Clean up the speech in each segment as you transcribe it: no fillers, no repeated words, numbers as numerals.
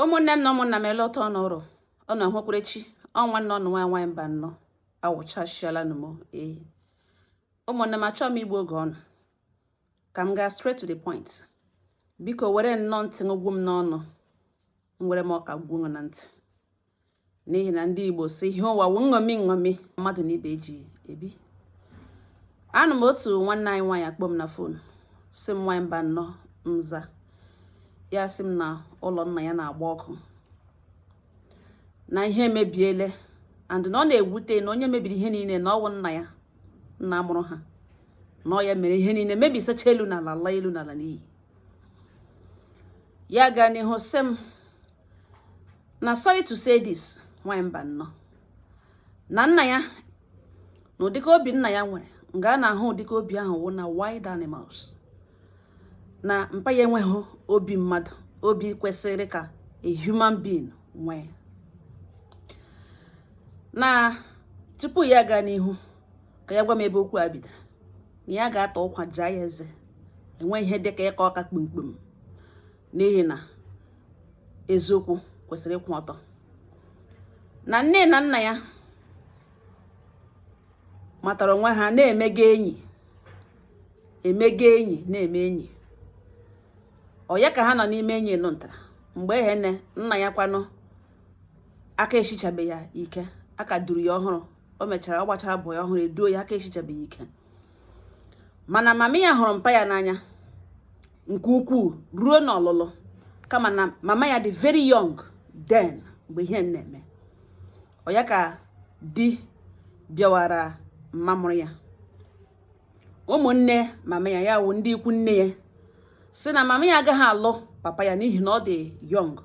Ụmụnne m na ụmụnna m, ele ụtọ n'ụrụ ọ na ahụkwurechi ọnwa nọ nụ nwa nwaanyị mba nnọọ awụchasịala nụ m. Ee, ụmụnne m, achọọ m igbu oge ọnụ ka m gaa straight to the point. Biko, were nnọọ ntị ṅụgwu m n'ọnụ, m were m ọka gwuo na ntị, n'ihi na ndị Igbo si ihe ụwa wụ nṅomi nṅomi mmadụ na ibe eji ebi. Anụ m otu nwanne anyị nwaanyị akpọ m na phone, si m, "Nwaanyị mba nnọọ." Nza ya, sị m na ụlọ nna ya na-agba ọkụ, na ihe emebiele, and na ọ na-ewute na onye mebiri ihe niile na ọwụ nna ya, nna mụrụ ha, na ọ ya mere ihe niile mebisacha elu n'ala, ala elu n'ala n'iyi. Ya gaa n'ihu sị m na, "Sorry to say this, nwaanyị mba nnọọ," na nna ya na ụdịka obi nna ya nwere nga a na-ahụ ụdịka obi ahụ wụ na wild animals, na mpa ya enweghị obi mmadụ, obi kwesịrị ka a human being nwee. Na tupu ya gaa n'ihu ka ya gwa m ebe okwu a bidoro, na ya ga-ata ụkwa jaa ya eze, enwe ihe dịka ịkọ ọka kpumkpum, n'ihi na eziokwu kwesịrị ịkwụ ọtọ. Na nne na nna ya matara onwe ha na-emega enyi, emega enyi, na-eme enyi. Ọ ya ka ha nọ n'ime enyi nụ ntara mgbe ehene nna ya kwanụ aka eshichabe ya ike, aka duru ya ọhụrụ. O mechara, ọ gbachara bọ ya ọhụrụ, eduo ya, aka eshichabeghị ike. Mana mama ya hụrụ mpa ya n'anya nke ukwuu ruo n'ọlụlụ, kama na mama ya dị very young then mgbe ihe na-eme. Ọ ya ka di bịawara mma mụrụ ya, ụmụnne mama ya, ya wụ ndị ikwu nne ya, si na mama ya agaghị alụ papa ya n'ihi na ọ dị young,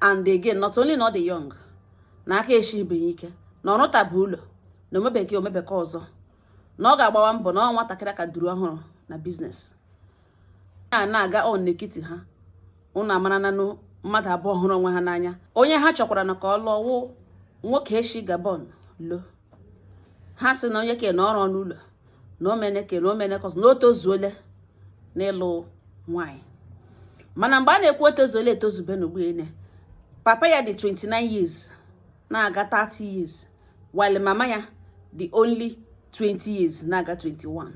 and again, not only na ọ dị young, na aka eshibeghị ike, na ọ rụtabụ ụlọ, na omebeghị omebeka ọzọ, na ọ ga-agbawa mbọ, na ọ nwatakịrị ka duru ọhụrụ na business a na-aga on n'ekiti ha. Ụnụ amara na mmadụ abụọ hụrụ onwe ha n'anya, onye ha chọkwara na ka ọ lụọ wụ nwoke eshi Gabon lo. Ha sị na onye ke na ọrụ n'ụlọ, na omene ke na omene kọs, na o tozuole n'ịlụ nwaanyị. Mana mgbe a na-ekwu otozuole etozube n'ugbu ene, papa ya dị 29 years na-aga 30 years, while mama ya dị only 20 years na-aga 21.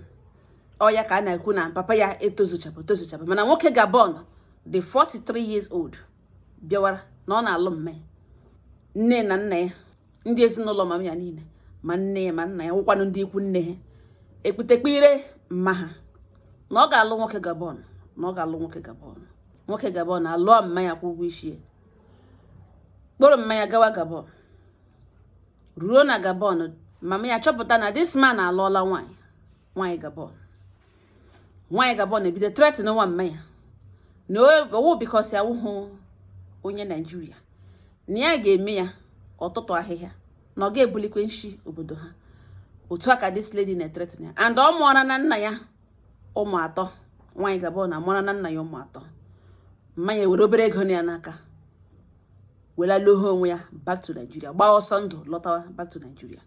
Ọ ya ka a na-ekwu na papa ya etozuchabụ tozuchabụ. Mana nwoke Gabon dị 43 years old bịawara na ọ na-alụ mme. Nne na nna ya, ndị ezinụlọ mama ya niile, ma nne ya ma nna ya, nwụkwanụ ndị ikwu nne ha, ekputekpe ire mma ha na ọ ga-alụ nwoke Gabon, na ọ ga-alụ nwoke Gabon. Nwoke Gabon alụọ mma ya, kwụ ụgwọ isi ya, kpọrọ mma ya gawa Gabon. Ruo na Gabon, mama ya chọpụta na this man alụọla nwaanyị, nwaanyị Gabon. Nwaanyị Gabon ebido threaten nwa mma ya na owu because ya wụhụ onye Naijiria, na ya ga-eme ya ọtụtụ ahịhịa, na ọ ga-ebulikwe nshi obodo ha. Otu a ka this lady na-ethreaten ya, and ọ mụọra na nna ya ụmụ atọ. Nwaanyị Gabon amụọra na nna ya ụmụ atọ. Mmanya were obere ego na ya n'aka welaluo onwe ya back to Nigeria, gbaa ọsọ ndụ lọtawa back to Nigeria,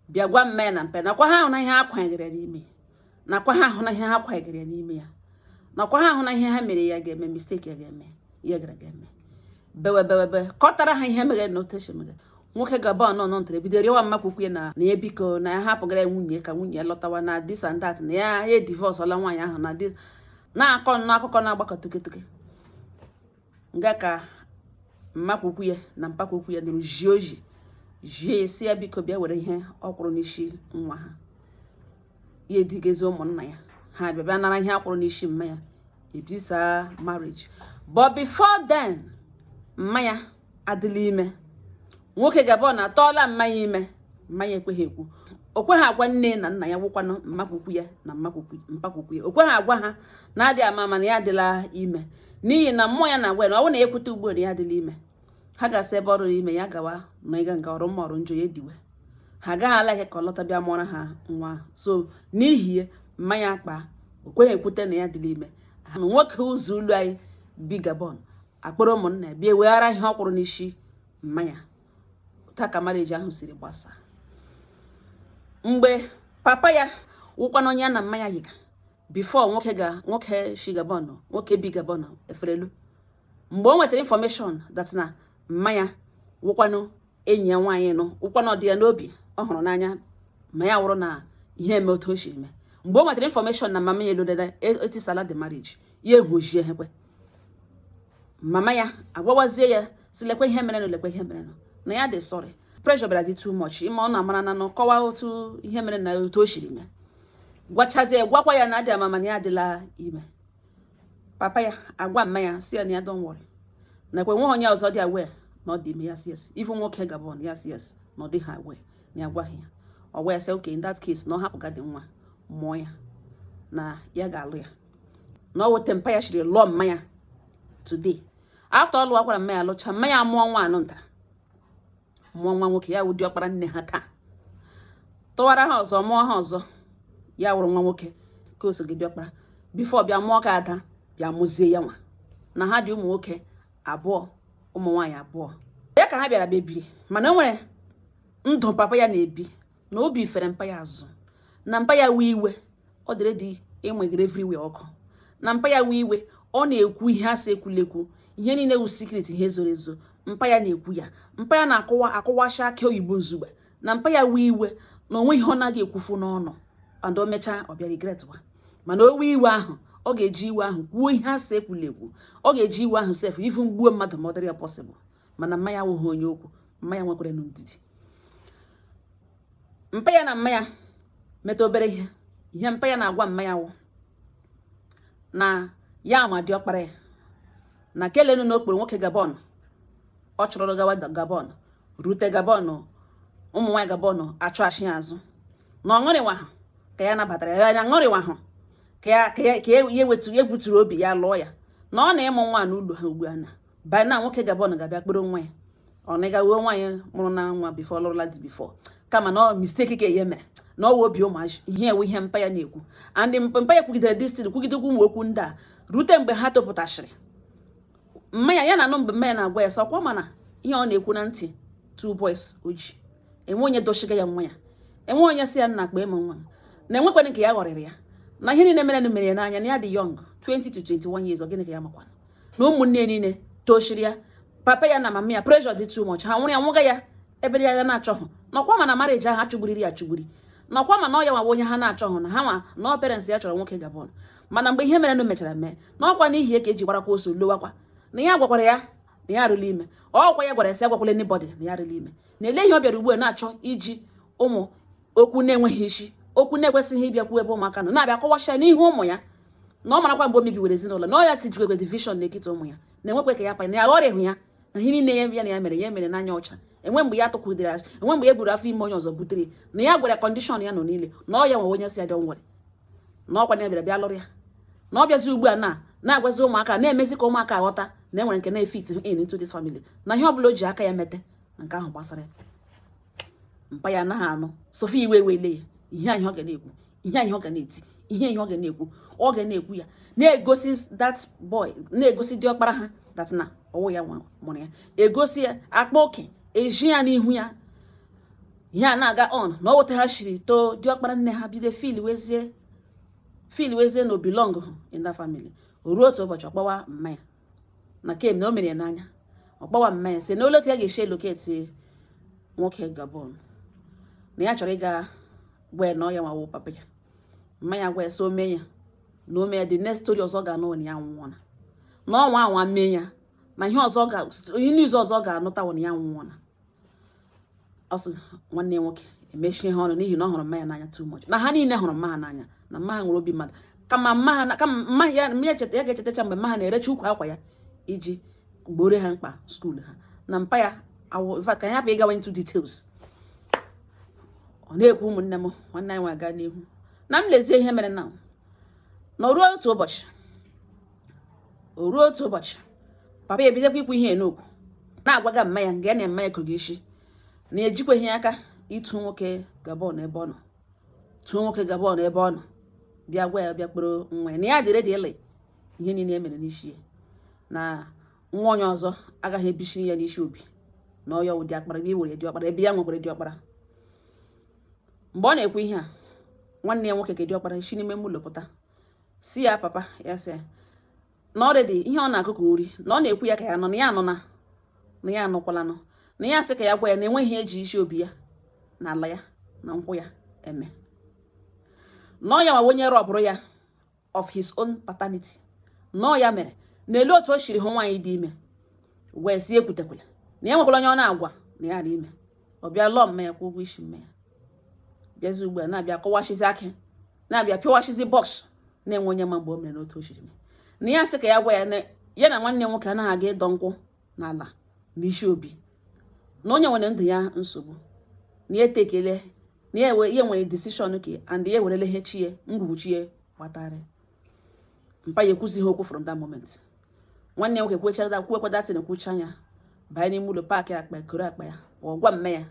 bịa gwa mma ya na mpe nakwa ha ahụ na ihe ha kwanyegere n'ime, nakwa ha ahụ na ihe ha kwanyegere n'ime ya, nakwa ha ahụ na ihe ha mere ya ga-eme mistake, ya ga-eme ya gara ga-eme bewe bewe bewe, kọtara ha ihe megere na otu megere. Nwoke Gabon nọ ntara ebido rịọwa mmakwukwu ya na ya biko, na ya hapụgara nwunye ka nwunye ya lọtawa, na this and that, na ya ya divorce ọla nwaanyị ahụ, na this na-akọ nnọọ akụkọ na-agbakọ tuketuke. Nga ka mmakwukwu ya na mpakwukwu ya nụrụ jie oji jie ya, si ya biko bịa were ihe ọ kwụrụ n'isi nwa ha. Ya edigezi ụmụnna ya, ha bịa bịa nara ihe a kwụrụ n'isi mma ya, ebisa marriage. But before then, mma ya adịla ime. Nwoke Gabon atọọla mma ya ime. Mma ya ekweghị ekwu, o kweghị agwa nne na nna ya, gwụkwanụ mmakwukwu ya na mmakwukwu mpakwukwu ya. O kweghị agwa ha na adị ama ama na ya adịla ime, n'ihi na mmụọ ya na-agwa ya na ọ bụrụ na ya ekwute ugbu a na ya adịla ime, ha ga-asị ebe ọrụ ime ya gawa na ịga nga ọrụ mma ọrụ njọ ya ediwe, ha agaghị ala ihe ka ọ lọta bịa mụọrọ ha nwa. So n'ihi ya, mmanya akpa o kweghị ekwute na ya adịla ime. Na nwoke ụzọ ụlọ anyị bi Gabon akpọrọ ụmụnna ya bịa eweghara ihe ọ kwụrụ n'isi mmanya. Taa ka marriage ahụ siri gbasaa. Mgbe papa ya wụkwana onye ya na mmanya yiga before nwoke ga nwoke shi Gabon, nwoke bi Gabon eferelu Mgbe o nwetara information that na mma ya wụkwanụ enyi ya nwaanyị nụ, wụkwanụ ọdị ya n'obi, ọ hụrụ n'anya, ma ya wụrụ na ihe eme otu o siri mee. Mgbe o nwetara information na mama ya elodela etisala the marriage, ya ehujie hekwe. Mama ya agwawazie ya si, lekwe ihe merenụ, lekwe ihe merenụ, na ya dị sorry, pressure bịara dị too much ime. Ọ na-amara na nụ kọwaa otu ihe mere na otu o siri mee, gwachazie, gwakwa ya na adị amama na ya adịla ime. Papa ya agwa mma ya si ya na ya don't worry, na ekwe nweghị onye ọzọ dị aware na ọ dị ime. Ya si yes. Even nwoke Gabon? Ya si yes, na ọ dịghị aware, na ya gwaghị ya. Ọ gwa ya sị, okay, in that case, na ọ hapụga dị nwa mụọ ya, na ya ga-alụ ya. Na ọ wote mpa ya shiri lụọ mma ya today. After ọ lụwakwara mma ya, lụcha mma ya, mụọ nwa anụ nta, mụọ nwa nwoke, ya wụ diọkpara nne ha. Taa tụwara ha ọzọ, mụọ ha ọzọ, ya wụrụ nwa nwoke ka o so gị diọkpara before bịa mụọ ka ada bịa mụzie ya nwa. Na ha dị ụmụ nwoke abụọ, ụmụ nwaanyị abụọ. Ya ka ha bịara bebiri, mana o nwere ndụ papa ya na-ebi na obi fere mpa ya azụ, na mpa ya wee iwe, ọ dịrị dị enwegere everywhere ọkụ. Na mpa ya wee iwe, ọ na-ekwu ihe asị ekwulekwu, ihe niile wụ secret, ihe zoro ezo, mpa ya na-ekwu ya. Mpa ya na-akụwa akụwacha akị oyibo nzugbe. Na mpa ya wee iwe, na onwe ihe ọ naghị ekwufu n'ọnụ, and o mechaa, ọ bịa regret wa. Mana o wee iwe ahụ, ọ ga-eji iwe ahụ kwuo ihe asị ekwulekwu, ọ ga-eji iwe ahụ sef ifu gbuo mmadụ ma ọ dịrị ya possible. Mana mma ya awụghị onye okwu. Mma ya nwekwara ndidi. Mpa ya na mma ya meta obere ihe. Ihe mpa ya na-agwa mma ya wụ na ya ma diọkpara ya na kelenu na okporo nwoke Gabon ọ chọrọ gawa Gabon, rute Gabon, ụmụ nwaanyị Gabon achụ achị ya azụ, na ọ ṅụrịwa ha ka ya nabatara ya, ya ṅụrịwa ha ka ya wetu ya gwuturu obi ya lụọ ya, na ọ na-ịmụ nwa n'ụlọ ha ugbu a, na by na nwoke Gabon ga-abịa kpọrọ nwa ya, ọ na ịga wuo nwaanyị mụrụ na nwa before lụrụla di before, kama na ọ mistake ka ya mere, na ọ wụ obi ụmụazị. Ihe ewu ihe mpa ya na-ekwu, and mpa ya kwugidere destin, kwugidekwu ụmụ okwu ndị a rute mgbe ha topụtachịrị. Mmanya ya na anụ mgbe mmanya na-agwa ya sọkwa, mana ihe ọ na-ekwu na ntị two boys oji enwe onye dochiga ya nwa ya, enwe onye si ya nna kpee m nwa m, na enwekwana nke ya ghọrịrị ya, na ihe niile mere mere ya n'anya, na ya dị young, 20 to 21 years. Ọ gịnị ka ya makwana na ụmụnne ya niile tochiri ya, papa ya na mama ya, pressure dị too much, ha nwụrụ ya, nwụga ya ebe ya na-achọghị nọkwa. Mana marriage ahụ achụgburiri ya achụgburi nọkwa, mana ọ ya nwawa onye ha na-achọghị, na ha nwa na ọ parents ya chọrọ nwoke Gabon. Mana mgbe ihe mere mechara mee, na ọkwa n'ihi ya ka eji gbarakwa oso lowakwa, na ya gwakwara ya na ya arụla ime. Ọkwa ya gwara ya sị agwakwala anybody na ya arụla ime. Na ele ihe ọ bịara ugbu a na-achọ iji ụmụ okwu na-enweghị isi, okwu na-ekwesịghị ịbịakwu ebe ụmụaka nọ, na-abịa kọwasịa n'ihu ụmụ ya, na ọ marakwa mgbe o mebiwere ezinụlọ, na ọ ya tijikwekwe division n'etiti ụmụ ya, na-enwekwe ka ya pa na ya ghọrịghị ya, na ihe niile ya na ya mere, ya mere n'anya ọcha. Enwe mgbe ya tụkwudere asị, enwe mgbe ya buru afọ ime onye ọzọ butere, na ya gwara condition ya nọ niile, na ọ ya nwe onye si ya dị nwere, na ọkwa na ya bịara bịa lụrụ ya, na ọ bịazi ugbu a na na-agwazi ụmụaka, na-emezi ka ụmụaka aghọta na enwere nke na-efit in into this family, na ihe ọbụla o ji aka ya mete na nke ahụ gbasara ya. Mpa ya anaghị anụ sofi. Iwe wele ya, ihe anyị ọ ga na-ekwu, ihe anyị ọ ga na-eti, ihe ọ ga na-ekwu, ọ ga na-ekwu ya, na-egosi that boy, na-egosi diọkpara ha that na ọwụ ya nwa mụrụ ya, egosi ya akpa oke eji ya n'ihu ya. Ihe a na-aga on na ọ weta ha shiri too diọkpara nne ha, bido feel wezie na o belong in that family. O ruo otu ụbọchị, ọkpọwa mma ya na kem na o mere ya n'anya. Ọkpọwa mma ya sị na ole otu ya ga-esi eloketi nwoke Gabon, na ya chọrọ ịga gwa ya na ọ ya nwawo papa ya. Mma ya gwa ya sị o mee ya, na o mee ya, the next story ọzọ ga-anụ na ya nwụọna, na ọnwa anwa mee ya, na ihe ọzọ ga, ihe news ọzọ ga-anụta na ya nwụọna. Ọ sị nwanne ya nwoke emechie ha ọnụ, n'ihi na ọ hụrụ mma ya n'anya too much, na ha niile hụrụ mma ha n'anya, na mma ha nwere obi mmadụ. Kama mma ha, kama mma ya, mma ya cheta, ya ga-echetacha mgbe mma ha na-erecha ukwu akwa ya iji gbore ha mkpa school ha, na mpa ya awụ. In fact, ka anyị hapụ ịgawa into details. Ọ na-ekwu, ụmụnne m, nwanne anyị nwe aga n'ihu na m lezie ihe mere na o ruo otu ụbọchị, o ruo otu ụbọchị, papa ya ebidokwa ikwu ihe n'okwu, na-agwaga mma ya nga ya na mma ya kogo isi, na ejikweghị aka ịtụ nwoke Gabon ebe ọ nọ, tụọ nwoke Gabon ebe ọ nọ, bịa gwa ya bịa kpọrọ nwa ya, na ya dịrị dị ele ihe niile e mere n'isi ya, na nwa onye ọzọ agaghị ebishiri ya n'isi obi, na ọya ụdị akpara ebe i were diọkpara, ebe ya nwekwara diọkpara. Mgbe ọ na-ekwu ihe a, nwanne ya nwoke ka diọkpara isi n'ime ụlọ pụta, si ya papa ya sị Na already ihe ọ na-akụ ka uri na ọ na-ekwu ya ka ya nọ na ya anọ na ya anọkwalanụ, na ya sị ka ya gwa ya na enweghị ihe eji isi obi ya na ala ya na nkwụ ya eme, na ọ ya nwa onye rọbụrụ ya of his own paternity, na ọ ya mere na elu otu o siri hụ nwaanyị dị ime wee si ekwutekwala na ya nwekwara onye ọ na-agwa na ya dị ime. Ọ bịa lụọ mma ya, kwụ ụgwọ isi mma ya, bịazi ugbu a na-abịa kọwashizi akị, na-abịa pịawashizi box, na-enwe onye ma mgbe o mere n'otu o siri mee. Na ya sị ka ya gwa ya na ya na nwanne nwoke anaghị aga ịdọ nkwụ n'ala n'isi obi, na onye nwere ndụ ya nsogbu, na ya etekele na ya ya nwere decision ke and ya ewerele ihe chie ngwugwu chie gbatara mpa. Ya ekwuzighị okwu from that moment. Nwanne nwoke kwechada kwuekwa datin, kwucha ya, banye n'ime ụlọ, pack akpa, koro akpa ya, ọ gwa mme ya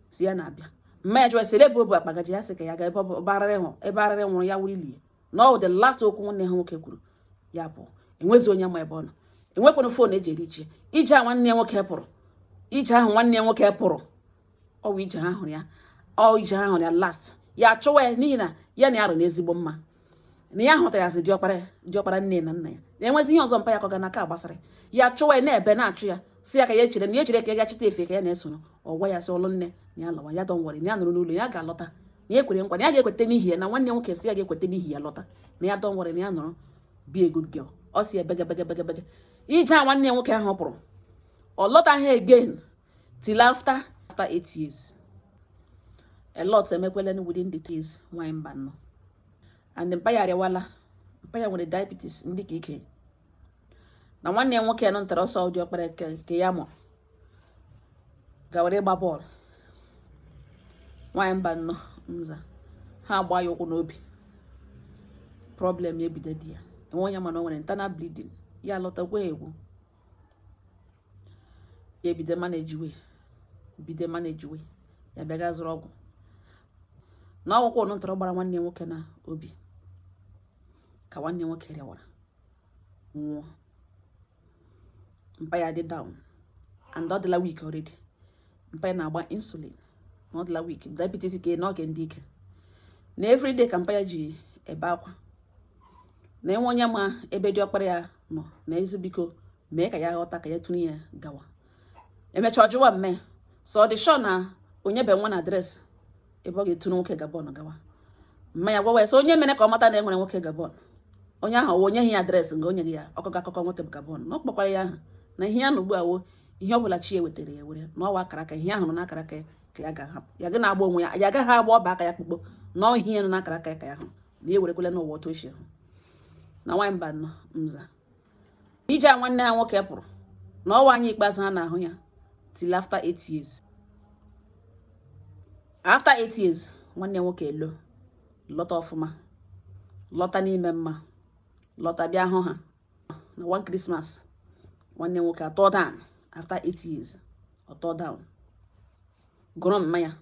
si ya na-abịa. Mma ya jụọ sị ebe o bu akpa gaji. Ya sị ka ya ga ebe ọ arịrị hụ ebe arịrị nwụrụ ya wuri lie. Na ọ the last okwu nwanne ha nwoke kwuru. Ya pụọ, enwezi onye ma ebe ọ nọ, enwekwana phone eji eri ji ije a. Nwanne ya nwoke pụrụ ije ahụ, nwanne ya nwoke pụrụ, ọ bụ ije ha hụrụ ya, ọ ije ha hụrụ ya last. Ya achọwa ya n'ihi na ya na ya rụ n'ezigbo mma, na ya hụtara ya sị diọkpara, diọkpara nne na nna ya na-enwezi ihe ọzọ. Mpa ya kọga n'aka gbasara ya, chụwa ya na-ebe na-achụ ya, si ya ka ya echere na ya echere ka ya gachita efe ka ya na-esoro. Ọ gwa ya sị ọlụ nne na ya lọwa ya, don't worry, na ya nụrụ n'ụlọ ya ga-alọta, na ya ekwere nkwa na ya ga-ekweta n'ihi ya, na nwanne nwoke si ya ga-ekweta n'ihi ya lọta, na ya don't worry, na ya nọrọ, be a good girl. Ọ si ebe bege bege bege ije a. Nwanne ya nwoke ahụ pụrụ, ọ lọtaghị again till after 8 years. A lot emekwela within the years. Nwanyị mba nọ and mpa ya arịawala, mpa ya nwere diabetes ndị ka ike, na nwanne ya nwoke nọ ntara ọsọ dị ọkpara ke ya mụrụ gawara ịgba bọọlụ. Nwaanyị mba nnọọ nza ha agba ya ụkwụ n'obi, problem ya ebido di ya enwe onye mana o nwere internal bleeding. Ya alọtakwa egwu, ya ebido manage we, bido manage we, ya bịa gaa zụrụ ọgwụ na ọgwụkwọ ụnụ ntọrọ gbara nwanne ya nwoke na obi ka nwanne nwoke rịawara nwụọ. Mpa ya dị down and ọ dịla weak already. Mpa ya na-agba insulin na ọ dịla weak, diabetes ka na oge ndị ike, na everyday ka mpa ya ji ebe akwa na enwe onye ma ebe dị ọkpara ya nọ na ezu. Biko mee ka ya ghọta ka ya tụrụ ya gawa. Emechaa, ọ jụwa mme so ọ dị sure na onye be nwa na address ebe ọ ga-eturu nwoke Gabon gawa. Mma ya gwawa ya sị onye mere ka ọ mata na e nwere nwoke Gabon, onye ahụ ọwụ onye ya address nga onye gị ya ọkọkọ akụkọ nwoke Gabon, na ọ kpọkwara ya aha, na ihe ya na ugbu a wo ihe ọ bụla chi ya wetara ya were na ọwa akara aka, ihe ahụ nọ n'akara aka ya ka ya ga-ahapụ ya gị na-agba onwe ya, ya agaghị agba ọba aka ya kpukpo na ọ ihe nọ n'akara aka ya ka ya hụ na ya ewerekwala n'ụwa otu o si hụ. Na nwaanyị mba nọ nza ije a, nwanne ha nwoke pụrụ na ọwa anya ikpeazụ ha na-ahụ ya till after 8 years. After 8 years, nwanne ya nwoke elo lọta ọfụma, lọta n'ime mma, lọta bịa hụ ha na one Christmas. Nwanne nwoke atọ down after 8 years, ọtọ down gụrụ mma ya,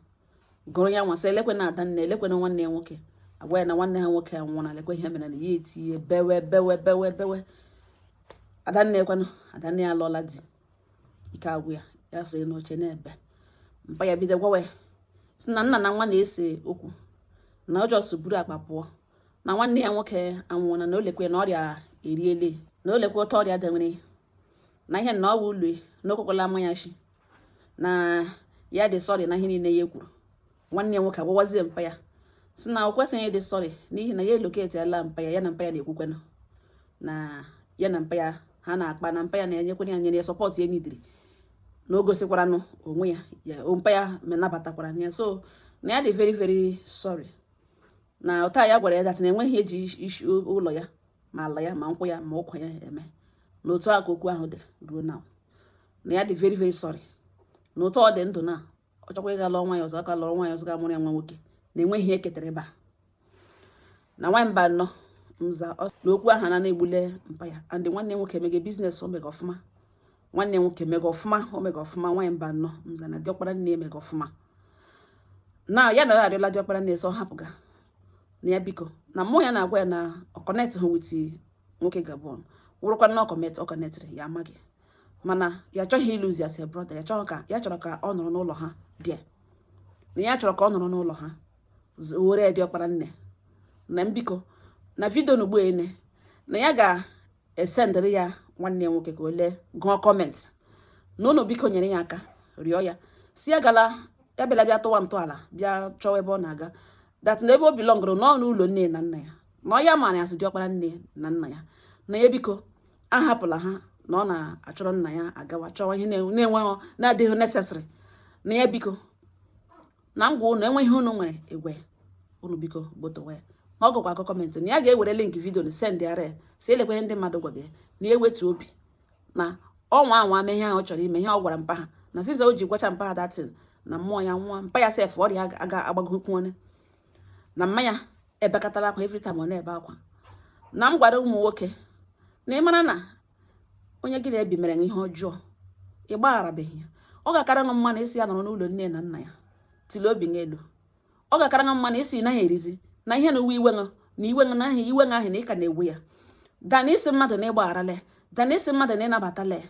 gụrụ ya nwasị elekwe na ada nne elekwe na nwanne ya nwoke agwa ya na nwanne ha nwoke anwụọ, lekwe ihe mere na ya etinye bewe bewe bewe bewe. Adanne ekwenụ, adanne ya alụọla di, ike agwụ ya, ya sị n'oche na-ebe. Mpa ya bido gwawa ya si na nna na nwa na-ese okwu, na ọ just buru akpa pụọ, na nwanne ya nwoke anwụọna, na o lekwe na ọrịa eriele, na o lekwe ụtọ ọrịa denwere na ihe na ọ wụ ụlọ na okwekwala ama ya shi na ya dị sorry na ihe niile ya kwuru. Nwanne ya nwoke agwawazie mpa ya si na o kwesịghị ịdị sorry n'ihi na ya eloketiala mpa ya, ya na mpa ya na-ekwukwenụ, na ya na mpa ya ha na-akpa, na mpa ya na-enyekwana ya, nyere ya support ya nidiri, na o gosikwaranụ onwe ya, ya mpa ya nabatakwara ya, so na ya dị very very sorry na ụta ya gwara ya that na enweghị eji isi ụlọ ya ma ala ya ma nkwụ ya ma ụkwa ya eme, na otu a ka okwu ahụ dị ruo now, na ya dị very very sorry, na otu ọ dị ndụ na ọ chọkwa ịga lụọ nwaanyị ọzọ, aka lụrụ nwaanyị ọzọ ga-amụrụ ya nwa nwoke, na enweghị ihe eketara ebe a. Na nwaanyị mba nnọọ nza na okwu ahụ na na-egbule mpa ya. And nwanne nwoke emege business, o mega ọfụma, nwanne nwoke mega ọfụma, o mega ọfụma. Nwaanyị mba nnọọ nza na diọkpara nne emega ọfụma, na ya nara arịọla diọkpara nne sọ hapụga na ya biko, na mmụọ ya na-agwa ya na ọ connect hụ with nwoke Gabon, wụrụkwa na ọ connectịrị ya amaghị, mana ya achọghị ịlụzi as a brother. Ya chọrọ ka ya chọrọ ka ọ nọrọ n'ụlọ ha dị, na ya chọrọ ka ọ nọrọ n'ụlọ ha were diọkpara nne na mbiko na video na ugbu ene na ya Esendịrị ya nwanne ya nwoke ka o lee, gụọ comment na ụnụ biko nyere ya aka, rịọ ya si ya gala, ya bịala bịa tụwa ntọala, bịa chọwa ebe ọ na-aga, that na ebe o belongụrụ nọ n'ụlọ nne na nna ya, na ọ ya maara ya sị diọkpara nne na nna ya, na ya biko ahapụla ha, na ọ na-achọrọ nna ya agawa chọwa ihe na-enweghị, na-adịghị necessary, na ya biko, na ngwa ụnụ enweghị unu nwere egwe unu biko gbotowa ya. Na ọ gụkwa akọ comment na ya ga-ewere link video na send ara ya, si elekwa ihe ndị mmadụ gwaga ya, na ya ewetu obi, na ọnwa anwa mee ihe ahụ ọ chọrọ ime, ihe ọ gwara mpa ha, na siza o ji gwacha mpa ha datin na mmụọ ya nwa mpa ya sef ọrịa aga agbagokwu, na mmanya ebekatala akwa every time ọ na-ebe akwa. Na m gwara ụmụ nwoke na ị mara na onye gị na-ebi mere ihe ọjọọ, ị gbagharabeghị ya, ọ ga-akara ṅụ mma na isi ya nọrọ n'ụlọ nne na nna ya tili obi n'elu. Ọ ga-akara ṅụ mma na isi naghị erizi na ihe na uwe iwe ṅụ na iwe ṅụ na ahụ iwe ṅụ ahụ na ị ka na-ewe ya, than isi mmadụ na ịgbagharala ya, than isi mmadụ na ịnabatala ya,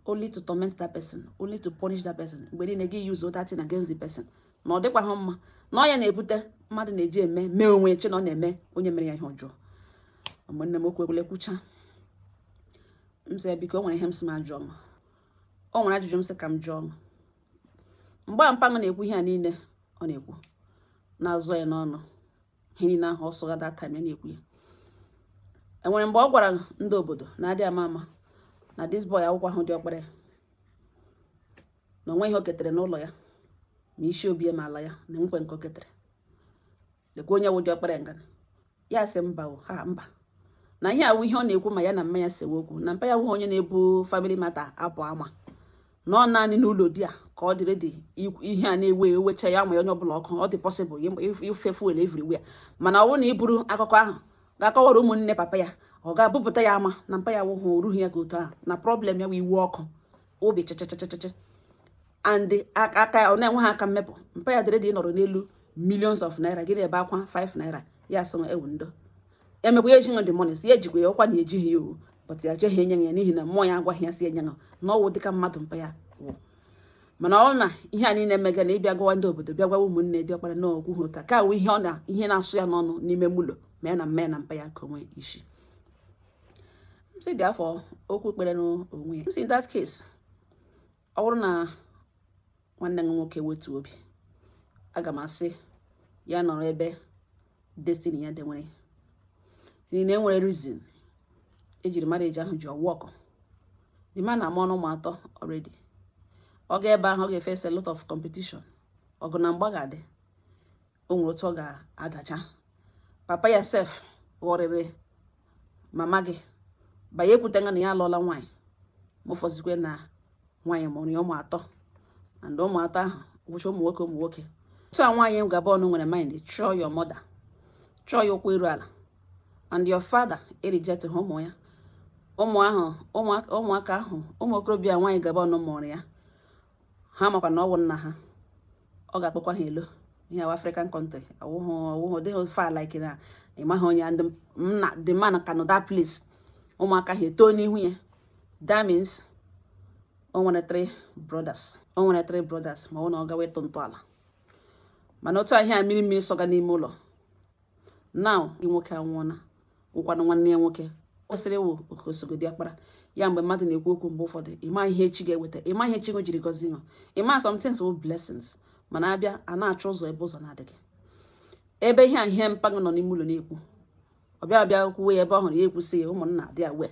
only to torment that person, only to punish that person. Mgbe niile gị use that thing against the person, na ọ dịkwa ha mma, na ọ ya na-ebute mmadụ na-eji eme mee onwe chi na ọ na-eme onye mere ya ihe ọjọọ. Ụmụnne m, okwu ekwule kwucha, m sị ya biko, o nwere ihe m sị m ajụọ m, o nwere ajụjụ m sị ka m jụọ m. Mgbe a mpaṅụ na-ekwu ihe a niile ọ na-ekwu na-azọ ya n'ọnụ, ihe niile ahụ ọ sụga that time ya na-ekwu ya, enwere mgbe ọ gwara ndị obodo na-adị ama ama na this boy akwụkwọ ahụ dị ọkpara ya, na onwe ihe o ketere n'ụlọ ya, ma isi obi ya ma ala ya, na enwekwe nke o ketere. Lekwa onye wụ dị ọkpara ngana ya sị mba o, ha mba, na ihe awụ ihe ọ na-ekwu ma ya na mma ya sewe okwu, na mpa ya wụghị onye na-ebu family matter apụ ama, na ọ naanị n'ụlọ di a ka ọ dịrị dị ihe a na-ewe ewecha ya ma onye ọbụla ọkụ, ọ dị possible ife fuel everywhere. Mana ọ bụrụ na i buru akụkọ ahụ ga-akọwara ụmụnne papa ya, ọ ga-abụpụta ya ama na mpa ya wụhụ orughị ya ka otu ahụ, na problem ya wụ iwe ọkụ obi chachachachacha and aka ọ na-enweghị aka mmepụ. Mpa ya dịrị dị nọrọ n'elu millions of naira, gịnị ebe akwa 5 naira ya asị ewu ndo emekwa ya ejighị the money, si ya ejikwa ya ọkwa na ejighị ya o, but ya achọghị enye ya n'ihi na mmụọ ya agwaghị ya si enye ya, na ọwụ dịka mmadụ mpa ya wụ. Mana ọ na ihe a niile mega na ịbịa gwawa ndị obodo, bịa gwawa ụmụnne dị ọkpara na okwu ha ụta ka awụ ihe ọ na ihe na-asụ ya n'ọnụ n'ime mụlọ ma ya na mma ya na mpa ya ka onwe isi. M sị dị afọ okwu kpere n'onwe ya. M sị in that case, ọ bụrụ na nwanne m nwoke wetu obi, aga m asị ya nọrọ ebe destiny ya denwere, n'ihi na enwere reason ejiri marriage ahụ ji ọwụ ọkụ. The man na-ama ọnụ ụmụ atọ already. Ọ ga ebe ahụ, ọ ga-efesa a lot of competition, ọgụ na mgba ga-adị. O nwere otu ọ ga-adacha. Papa ya sef ghọrịrị mama gị banye ekwutenga na ya alụọla nwaanyị, ma ụfọzikwe na nwaanyị mụrụ ya ụmụ atọ, and ụmụ atọ ahụ gwụcha ụmụ nwoke, ụmụ nwoke. Otu a nwaanyị Gabon nwere mind chọọ your mother, chọọ ya ụkwụ iru ala, and your father ereject ha ụmụ ya, ụmụ ahụ, ụmụaka ahụ, ụmụ okorobịa nwaanyị Gabon mụrụ ya, ha makwa na ọ wụ nna ha, ọ ga-akpọkwa ha elo. Ihe awụ African country, awụhụ ọwụhụ dịghị far, like na ịmaghị onye ndị nna the man ka nọ that place, ụmụaka ha eto n'ihu ya. That means o nwere three brothers, o nwere three brothers, ma ọ na ọ gawa ịtụ ntọala. Mana otu ahịa mmiri mmiri sọga n'ime ụlọ now, gị nwoke anwụọna, wụkwanụ nwanne ya nwoke kwesịrị ịwụ okosogodi akpara ya. Mgbe mmadụ na-ekwu okwu, mgbe ụfọdụ ịma ihe echi ga-eweta, ịma ihe chi jiri gọzie ṅụ, ịma some things wụ blessings, mana abịa a na-achọ ụzọ ebe ụzọ na-adịghị. Ebe ihe a ihe mpaghị nọ n'ime ụlọ na-ekwu, ọ bịa bịa kwuwe ya ebe ọ hụrụ ya, ekwusị ya ụmụnna dị awe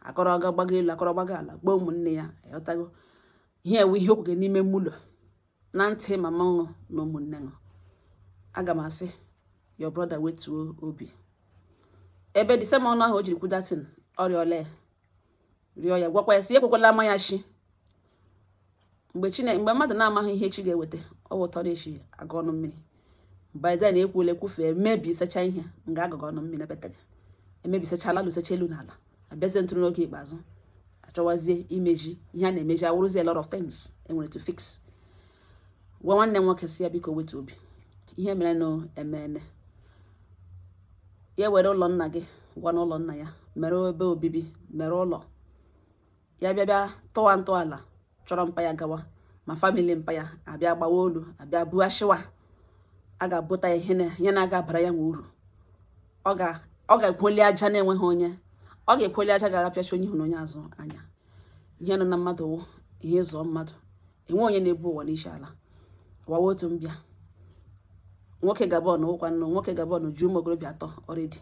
akọrọ ga gbago elu, akọrọ gbago ala, gbaa ụmụnne ya. Ịghọtago ihe ewu ihe okwuge n'ime ụlọ na ntị mama ṅụ na ụmụnne ṅụ. Aga m asị your brother wetuo obi ebe the same ọnụ ahụ o jiri kwu datin ọrịa ole rịọ ya, gwakwa ya si ekwekwala ama ya shi mgbe chine mgbe mmadụ na-amaghị ihe chi ga-eweta, ọ bụ ụtọ na-echi aga ọnụ mmiri. By then ekwuola ekwufee, mebisacha ihe nga agụgụ ọnụ mmiri ebetaghị, emebisachala, lụsacha elu n'ala, abịazie ntụrụ n'oge ikpeazụ achọwazie imeji ihe a na-emeji, awụrụzie a lot of things enwere to fix. Gwa nwanne m nwoke si ya biko wetu obi, ihe mere na emene ya, were ụlọ nna gị gwa n'ụlọ nna ya mere ebe obibi, mere ụlọ ya, bịa bịa tụwa ntọala chọrọ mpa ya gawa, ma family mpa ya abịa gbawa olu, abịa buashiwa, a ga-abụta ya ihe na ihe na-aga abara ya nwe uru. Ọ ga ọ ga-ekweli aja na-enweghị onye ọ Ọ ga-ekweli aja ga-agapịacha onye ihu na onye azụ anya. Ihe nọ na mmadụ wụ ihe zụọ mmadụ. Enwe onye na-ebu ụwa n'isi ala wawa otu mbịa. Nwoke Gabon wụkwa nnụ nwoke Gabon ju ụmụ okorobịa atọ already.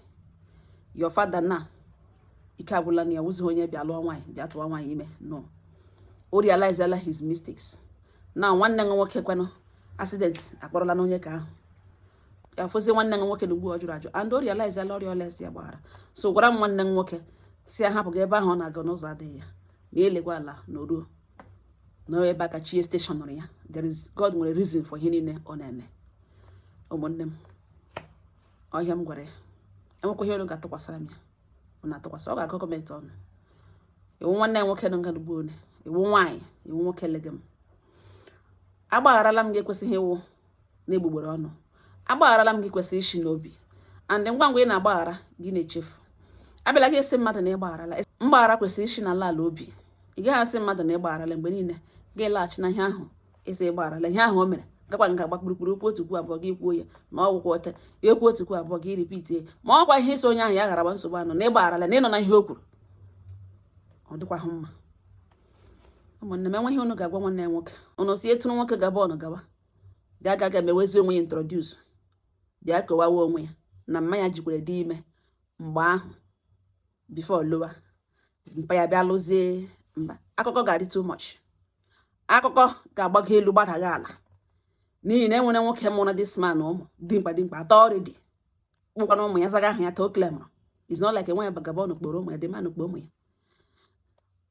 Your father na ike agwụla na ya, wụzighị onye bịa lụọ nwaanyị, bịa tụwa nwaanyị ime. No, o realize his mistakes na nwanne nwa nwoke kwanụ accident akpọrọla n'onye ka ahụ ya fụzi nwanne nwa nwoke na ugbu ọ jụrụ ajụ and o realize ala ọrịa ọlesi ya gbaghara. So gwara m nwanne m nwoke si ya hapụ gị ebe ahụ ọ na-aga n'ụzọ adịghị ya na elekwa ala na oruo na ebe aka chie station nọrọ ya. There is God nwere reason for ihe niile ọ na-eme. Ụmụnne m, ọhịa m gwara ya, enwekwa ihe unu ga-atụkwasara m ya, ọ na-atụkwasị, ọ ga-agụ comment ọnụ. Iwu nwanne ya nwoke nọ nga ugbu one, iwu nwaanyị, iwu nwoke lege m, agbagharala m gị. Ekwesịghị ịwụ na-egbugbere ọnụ. Agbagharala m gị kwesịrị isi n'obi and ngwa ngwa ị na-agbaghara gị na-echefu. Abịala gị esi mmadụ na ịgbagharala. Mgbaghara kwesịrị isi n'ala ala obi. Ị gaghị asị mmadụ na ịgbagharala, mgbe niile gị laghachi na ihe ahụ isi ịgbagharala, ihe ahụ o mere gakwa nga agba kpurukpuru okwu otu kwu abụọ gị kwuo ya na ọgwụkwọ ote ekwu otu kwu abụọ gị repeat, ma ọkwa ihe isi onye ahụ ya ghara nsogbu anọ na ịgbagharala na ịnọ na ihe o kwuru, ọ dịkwahụ mma. Ụmụnne m, enweghị unu ga-agwa nwanne ya nwoke, unu si eturu nwoke Gabon gawa ga aga ga mewezi onwe ya introduce, bịa kewawa onwe ya na mma ya jikwere dị ime mgbe ahụ before lowa mpa ya bịa lụzie. Mba, akụkọ ga-adị too much. Akụkọ ga-agbago elu gbadaga ala, n'ihi na enwere nwoke mụrụ this man ụmụ dimkpa dimkpa atọ already, kpụkwana ụmụ ya zaga aha ya. Ta o claimụrụ. It's not like enwe ya Gabon kpọrọ ụmụ ya, the man kpọrọ ụmụ ya.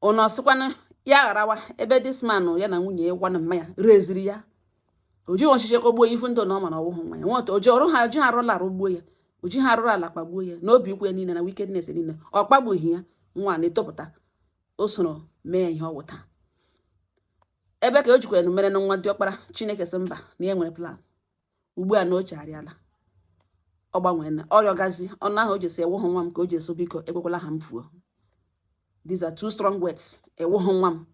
Ụnụ ọsịkwana ya gharawa ebe this man ya na nwunye ya gwana mma ya reziri ya, o jighị ọchịchị kọgbuo ifu ndụ na ọ ma na ọwụhụ nwa ya nwata. O ji ọrụ ha ji arụla arụ gbuo ya, o ji ha arụrụ ala kpagbuo ya n'obi ukwu ya niile na wickedness niile. Ọ kpagbughị ya. Nwa na-etopụta, o soro mee ya ihe ọ wụta ebe ka o jikwara mere na nwa diọkpara. Chineke sị mba, na ya nwere plan ugbu a na o chegharịala, ọ gbanwee na ọrịa gazi ọnụ ahụ o ji sị ewughụ nwa m ka o ji eso. Biko, ekwekwala ha m fuo. These are two strong words: ewughụ nwa m,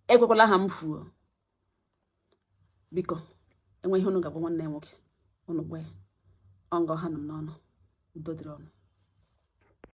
ekwekwala ha m fuo. Biko, enwe ihe unu ga-agwa nwanne ya nwoke, unu gwa ya. Ọ nga ọha nọ m n'ọnụ. Udo dịrị ọnụ.